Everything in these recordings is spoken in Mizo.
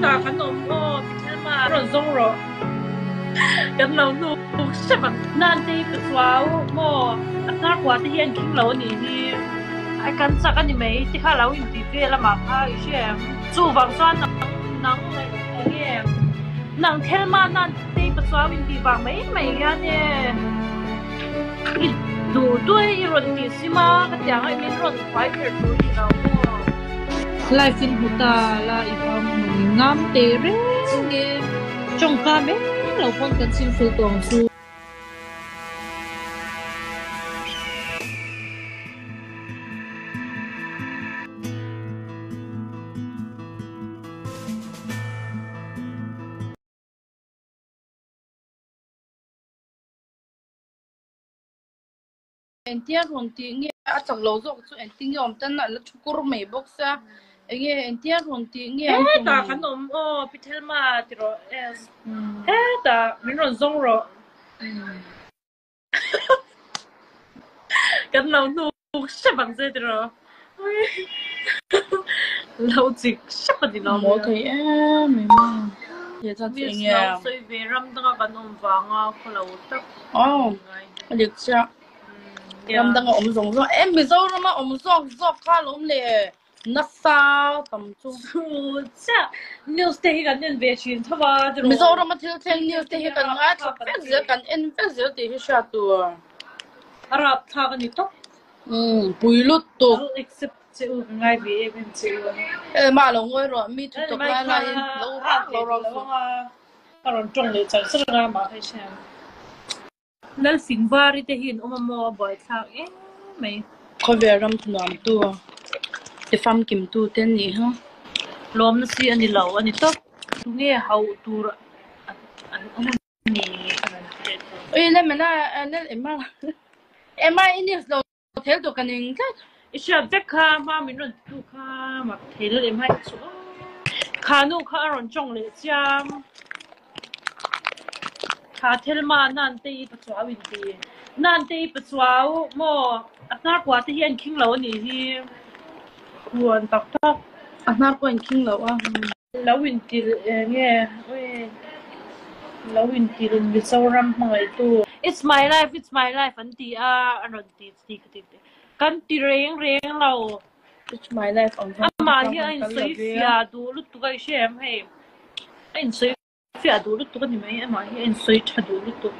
Hetah kan awm aw, Pi Thelma rawn zawng rawh. Kan lo hnuk hrep ang. Nante ka chuau maw? A hnar kua te hi a inkhing lo a nih hi. Ai kan chak a ni mai ti kha lo inti vel amah kha i hria em? Chuvang chuan nang nang eng nge nang Thelma Nante ka chuau intih vang mai mai hian e i duh duai i rawn tih sim a ka tiang a min rawn khuai kher tur i ni lo maw? Live in hmu ta la i vang hmu ngam teh reng e. Tawngka mai lo pawn kan chim fel tawh ang chu. Engtia rawn tih nge a chak lo zawk chu engtin nge awm tan a la thu kur mai bawk sia enge engtia rawn tih nge an tum Hetah kan awm aw Pi Thelma ti rawh yes hetah min rawn zawng rawh kan lo hnuk hrep ang che ti rawh lo chik hrep a ni lo Maw thei em em a. He chan chu Miss enge? lo sawi ve ram danga kan awm vanga khaw lo tak Aw a dik chiah. Ram danga awm zawng zawng em Mizorama awm zawk zawk kha alawm le nasa tam chu. Chu chiah news te hi kan en ve thin tho a tiraw. Mizorama thil thleng news te hi kan ngaithla vek zel kan en vek zel tih hi hriat tur. A rapthlak a ni tawp. Umm pui lutuk. Lo accept che u ka ngai ve em em che u a. Mah lo ngawi rawh mi thu tawp lai laiin lo rang lo rang suh. A rawn tawng leh char char anga mah kha i hria ang. Lalfingvari te hi an awm a maw a buaithlak em mai. Khawvel ram thunuamtu te famkimtu te an nih hi. Lawmna si a ni lo a ni tawp. Tunge hauh tur an awm a ni a rawn ti leh tawh. Ui Lemena Emma Emma i news lo Thel tawh ka ning tlat. I hriat vek kha hma min rawn titu kha mak thei lel em hai chu aw. Kha nu kha a rawn tawng leh chiam. Kha Thelma Nante i pachuau in ti. Nante i pachuau maw a hnar kua te hi a inkhing lo a nih hi. Huan tak tak. A hnar pawh a inkhing lo a. Lo intil enge ui lo intil Mizoram hmangaihtu. It's my life it's my life an ti a a rawn ti ti ka ti kan ti reng reng lo. It's my life ang hian Amah hi a insawi fiah duh lutuk a i hria em hei a insawi fiah duh lutuk a ni mai amah hi a insawi tha duh lutuk.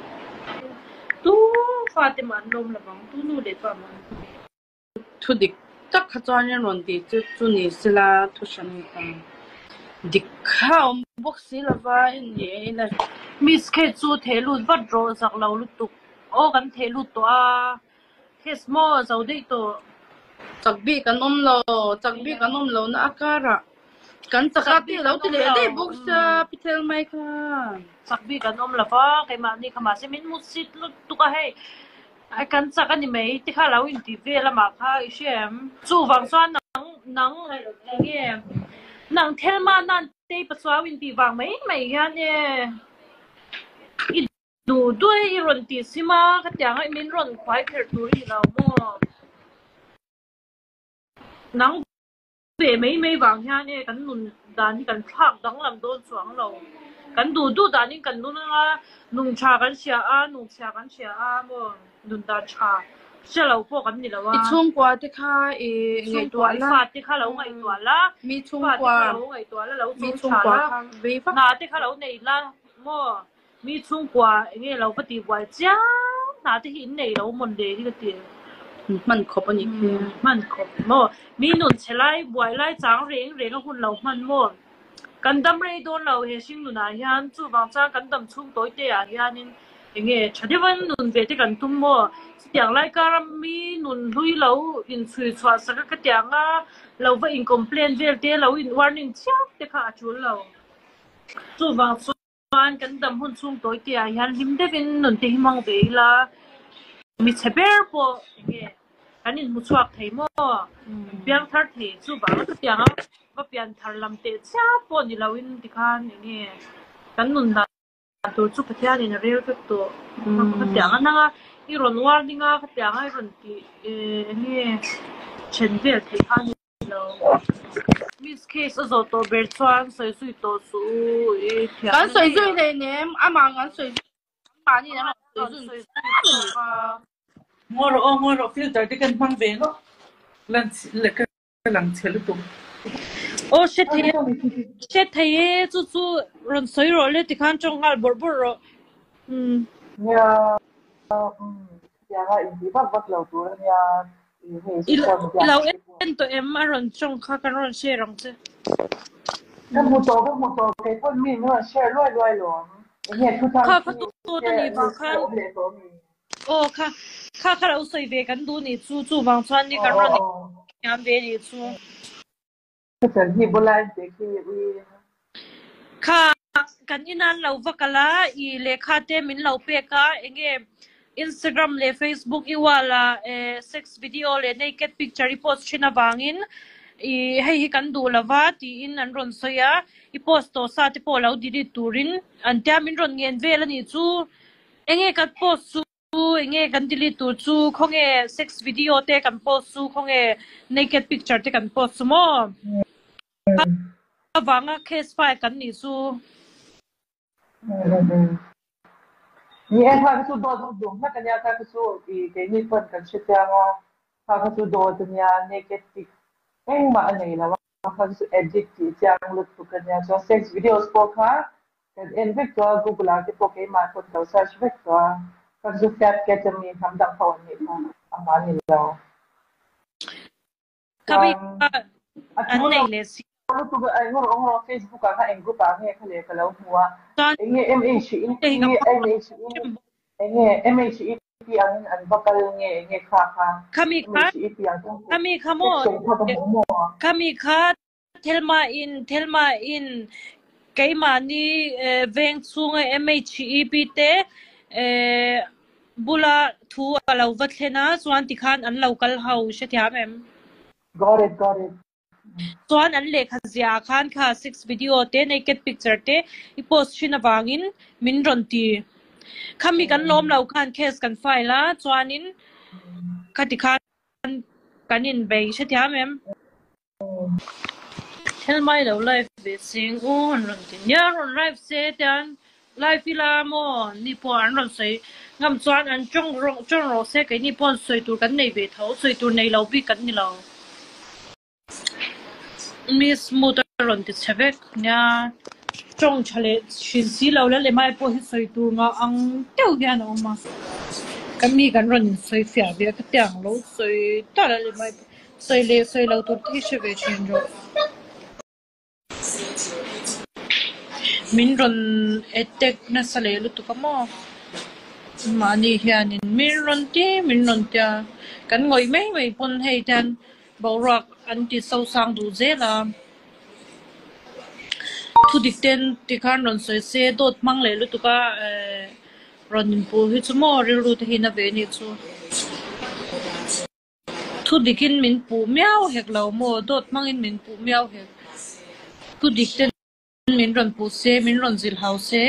Tu fate mah an lawm lovang tu nu leh pa mah an lawm. Thu dik tak kha chuanin rawn tih chu chu ni sela thu hran ta. Dik kha a awm bawk si lova ni e ila. Miss khe chu theh lut vat rawh zak lo lutuk. Aw kan theh lut tawh a, test maw zo daih tawh. Chak bik an awm lo, chak bik an awm lo na a karah kan chak a tih lo ti leh daih bawk sia pi thel mai khan. Chak bik an awm lova keimahni kha mahse min hmusit lutuk a hei. Ai kan chak a ni mai ti kha lo inti vel amah kha i hria em? Chuvang chuan nang nang eng nge nang Thelma Nante i pachuau intih vang mai mai hian e i duh duai i rawn tih sim a ka tiang a min rawn khuai kher tur i ni lo maw? Nang Ve mai mai vang hian e kan nun dan hi kan thlak danglam dawn chuang lo. Kan duh duh danin kan nun anga nung tha kan hria a, nung chhia kan hria a maw nun dan tha hre lo pawh kan ni lo a. I chhungkua te kha i ngaihtuah la. I fate kha lo ngaihtuah la. Mi chhungkua. Fate kha lo ngaihtuah la, lo chawm tha la. Hna te kha lo nei la maw. Mi chhungkua enge lo va tih buai chiang hna te hi in nei lo mawn le hi ka ti. Hman khawp a nih khi. Hman khawp maw? Mi nun chhe lai buai lai chang reng reng a hun lo hman maw? Kan dam rei dawn lo he hring nunah hian chuvang chuan kan dam chhung tawi te ah hianin enge tha deuhin nun ve te kan tum maw? Chutiang lai kara mi nun hlui lo inchhui chhuah sak a ka tiang a lo va in complain vel te lo in warning chiam te kha a tul lo. Chuvang chuan. Chuan kan dam hun chhung tawi te ah hian hlim deuhin nun te hi hmang ve ila, mi chhe ber pawh enge kan inhmu chhuak thei maw, kan piang thar thei chuvang a chutiang a va pian thar lam teh chiam pawh ni loin tikhan enge kan nun dan tur chu Pathianin a rel vek tawh khatiang a nang a i rawn warning a khatiang a i rawn tih enge then vel theih kha a ni lo. Police case a zawh tawh ber chuan sawi zui tawh suh u i thiam Kan na sawi nei zui hleinem, amah ang an sawi zui anmahni an rawn sawi rawn zui sawi zui tawh a. Ngawi rawh aw, ngawi rawh, filter te kan hmang ve ngawt lan ka lang chhe lutuk. Aw hre thei e, hre thei e, chu chu rawn sawi rawh le tikhan tawng nghal bawrh bawrh rawh. Umm. Nia, umm, chutianga intih vak vak lo tur ania, ih hei I social media i lo te pawh. en tawh em a rawn tawng kha kan rawn share ang che. Ka hmu tawh, ka hmu tawh, kei pawn mi min rawn share luai luai lawm. Enge thu thar Kha kha khi tu dawt a nih vang news khan. awm leh tawh mi? Aw kha kha kha lo sawi ve kan duh nih chu, chuvang chuan ni Aw kan aw rawn aw. thiam ve nih chu. Ka chal hi bula in teh khi ui. Kha kan inan lo va kal a, i lehkha te min lo pek a, enge Instagram leh Facebook i wall ah sex video leh naked picture i post thin avangin i hei hi kan duh lo va tiin an rawn sawi a, i post tawh sa te pawh lo delete turin an tia min rawn ngen vel a nih chu. Enge kan post chu enge kan delete tur chu khawnge sex video te kan post chu khawnge naked picture te kan post chu maw? Avanga case file kan nih chu. Ni e kha kha chu dawt vak duh hmak ania kha kha chu i keini pawn kan hre chiang a kha kha chu dawt ania naked pic engmah a nei lo a kha kha chu edit tih chiang lutuk ania chuan sex videos pawh kha Kan en vek tawh a, Google ah te pawh keimah pawn ka lo search vek tawh a, ka zu fiat ket a mi hnam dang ho an nih kha a hma ni lo. Kha mi Chuan kha a an thu nei leh si. lutuk a eng rawh rawh Facebook ah kha eng group ah nge kha leh ka lo hmu a, Chuan eng nge MHEP hei ka MHE eng nge MHEP angin an va kal nge eng nge kha kha Kha mi kha MHEP ang chuan kha mi kha maw section kha ka hmu maw? kha mi kha Thelma in Thelma in keimahni veng chhunga MHEP te bula thu a lo va thlen a, chuan tikhan an lo kal ho hrethiam em? Got it, got it. Chuan an lehkha ziah ah khan kha sex video te naked picture te i post thin avangin min rawn ti. Khami kan lawm lo khan case kan file a, chuanin khati khan kan inbei hrethiam em? Thelmai lo live ve sing u an rawn ti nia rawn live se tian live ila maw ni pawh an rawn sawi ngam chuan an tawng rawh tawng rawh se keini pawh an sawi tur kan nei ve tho sawi tur nei lo bik kan ni lo miss mood a rawn ti chhe vek nia tawng tha leh thin si lo la lemai pawh hi sawi tur ngah ang deuh hian a awm a kan mi kan rawn insawi fiah ve a ka tiang lo sawi ta la lemai pawh. Sawi leh sawi lo tur te hi hre ve thin rawh. Min rawn attack nasa leh lutuk a maw? Mahni hianin min rawn ti min rawn tia. Kan ngawih mai mai pawn hei hian boruak an ti sosang duh zel a. Thu dik ten tikhan rawn sawi se dawt hmang leh lutuk a rawn inpuh hi chu maw rilru te hi na ve anih chu. Thu dikin min puh miau hek lo maw? Dawt hmangin min puh miau hek. Thu dik ten min rawn puh se, min rawn zilh hau se,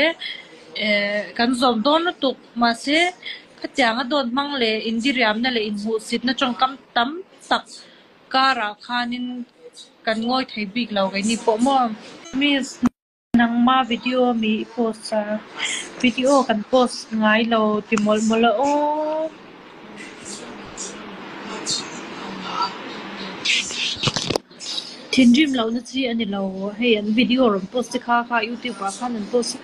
kan zawm dawn lutuk. Mahse, khatianga dawt hmang leh indiriamna leh inhmuhsitna tawngkam tam tak karah khanin kan ngawi thei bik lo keini pawh maw? Miss. Nangma video mi i post a, video kan post ngai lo ti mawlh mawlh a aw. Thinrim lohna chi a ni lo, hei an video rawn post te kha kha youtube ah khan an post a,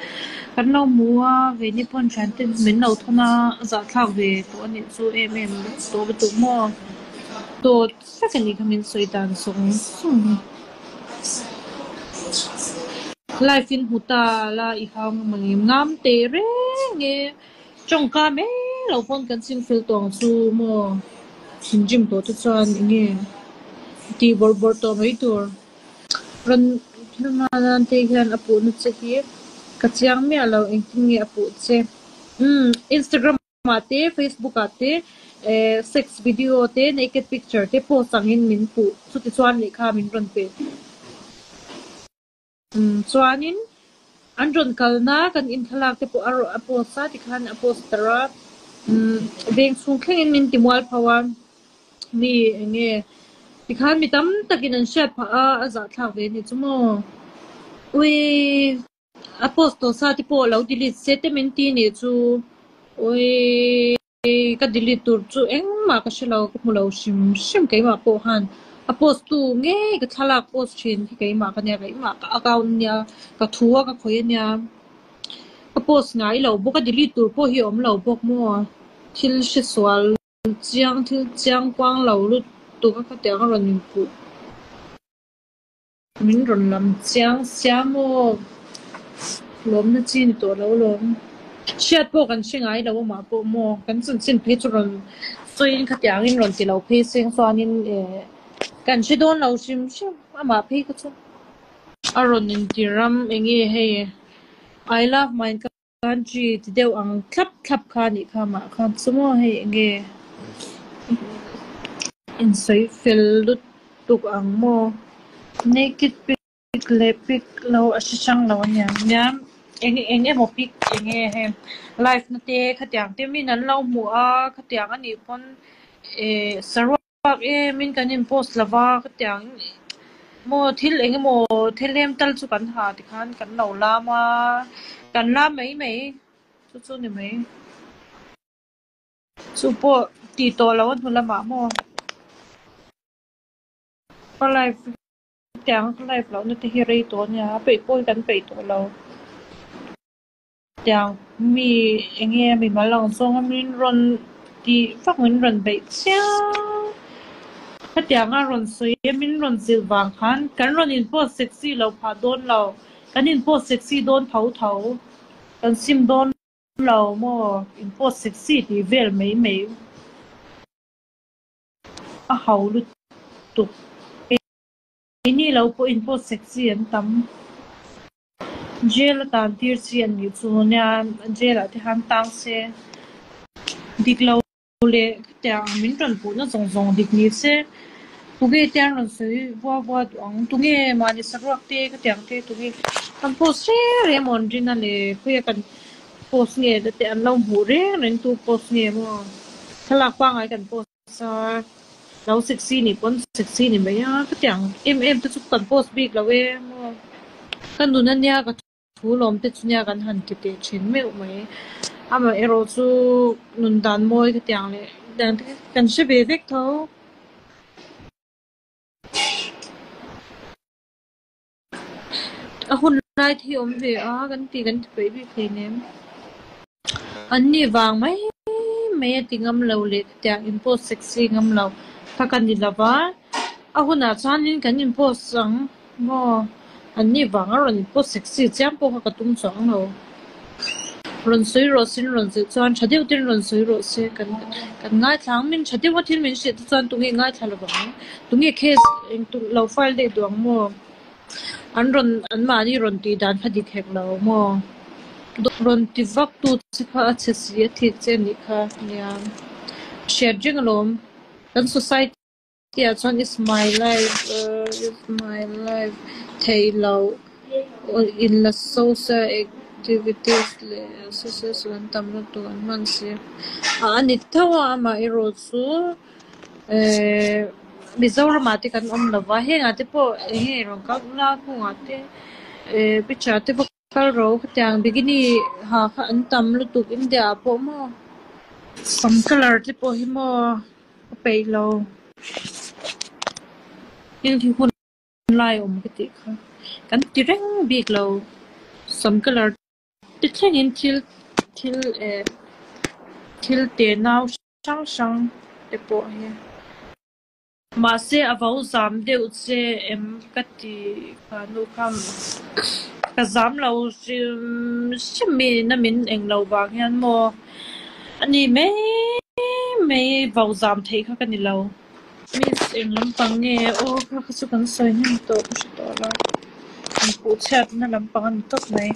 kan lo hmu a, keini pawn thian te min lo thawn a, a zahthlak ve tawh a nih chu em em tawh lutuk maw. Dawt vek a nih kha min sawi dan zawng zawng hi. Live in hmu ta la i hau ngam ang em? Ngam teh reng e. Tawngka mai lo pawn kan ching fel tawh ang chu maw? Thinrim tawh te chuan enge tih bawrh bawrh tawh mai tur. Rawn thil hma nan te hian a puhna che hi ka chiang miah lo engtin nge a puh che. Umm Instagram ah te Facebook ah te sex video te naked picture te post angin min puh chuti chuan lehkha min rawn pe. Chuanin an rawn kalna kan inthlalak te pawh a post a tikhan a post tar a veng chhung thlengin min ti mual pho a mi eng nge. Tikhan mi tam takin an hriat phah a, a zahthlak ve ni chu maw. Ui, a post tawh sa te pawh lo delete se te min ti nih chu. Ui, ka delete tur chu engmah ka hre lo, ka hmu lo hrim hrim keimah pawh khan. A post tu ngei ka thlalak post thin hi keimah ka nia, keimah ka account ania, ka thu a ka khawih ania. Ka post ngai lo bawk a, delete tur pawh hi a awm lo bawk maw. Thil hresual Chiang thil chiang kuang lo lutuk a khatiang a rawn inpuh. Min rawn lam chiang sia maw? Lawmna chi ni tawh lo lawm. Hriat pawh kan hre ngai lo amah pawh maw? Kan chanchin phei chu rawn sawiin khatiangin rawn ti lo phei seng chuanin eh kan hre dawn lo hrim hrim amah phei kha chu. A rawn inti ram enge hei I love my Country ti deuh ang thlap thlap kha anih kha mah kha chu maw hei enge insawi fel lutuk ang maw naked pic leh pic lo a hre hrang lo ania nia eng eng emaw pic enge hei live na te khatiang te min an lo hmuh a khatiang anih pawn eh saruak Bak em in kan in post lova ka tiang maw thil eng emaw thil lem tal chu kan ha tikhan kan lo lam a, kan lam mai mai chu chu ni mai. Chu pawh tih tawh loh a hnu lamah maw ka live tiang ka live lohna te hi rei tawh ania a peih pawh hi kan peih tawh lo. Tiang mi eng nge mi mal ang zawng a min rawn tih vak min rawn beih chiang. Khatiang a rawn sawi a min rawn zilh vang khan kan rawn in post sexy lo phah dawn lo, kan in post sexy dawn tho tho, kan sim dawn lo maw in post sexy tih vel mai mai a ho lutuk. Keini lo pawh in post sexy an tam. Jail a tan tir chi an nih chu nia jail ah te khan tang se dik lo leh khatiang min rawn puhna zawng zawng dik ni se tunge te an rawn sawi vua vua duh ang tunge mahni saruak te khatiang te tunge kan post reng reng maw an rin a le khawiah kan post nge te an lo hmuh reng reng tu post nge maw thlalak pangngai kan post. Sir, lo sexy nih pawn sexy ni mai a, khatiang em em te chu kan post bik lo e maw. Ka nun ania ka thu lawm te chu nia kan han ti teh thin meuh mai. Amaherawh chu nun dan mawi khatiang leh dan te kan hre ve vek tho. A hun lai te hi awm ve a, kan ti kan ti peih bik hleinem. An nih vang mai mai a ti ngam lo leh khatiang in post sexy ngam lo kha ka ni lo va, a hunah chuanin kan in post ang maw? An nih vang a rawn in post sexy chiam pawh kha ka tum chuang lo. Rawn sawi rawh se in rawn zilh chuan tha deuh ten rawn sawi rawh se kan kan ngaithla ang min tha deuh a thil min hrilh te chuan tunge ngaithla lo vang tunge case eng tum lo file daih duh ang maw an rawn an mahni rawn tih dan kha dik hek lo maw rawn ti vak tu che kha a chhe si a thik che anih kha nia hriat reng alawm kan society ah chuan is my life is my life theih loh in la social activities leh social an tam lutuk an hman si a ani tho a amaherawh chu ehh Mizoram ah te kan awm lova heng ah te pawh eng nge rawn kal ula kungah te ehh picture te pawh kal ro khatiang bikini ha kha an tam lutuk India ah pawh maw sam colour te pawh hi maw ka peih lo thil hi hun lai awm ka tih kha kan ti reng bik lo sam colour te thlengin thil thil eh thil te nau hrang hrang te pawh hi. Mahse a vo zam deuh che em ka ti kha nu kha ka zam lo hrim hrim mi na min eng lo vang hian maw a ni mai mai vo zam theih kha ka ni lo. Miss eng lampang nge aw kha kha chu kan sawi hnem tawh ka hre tawh lo. Inpuhchhiatna lampang a ni tawp mai.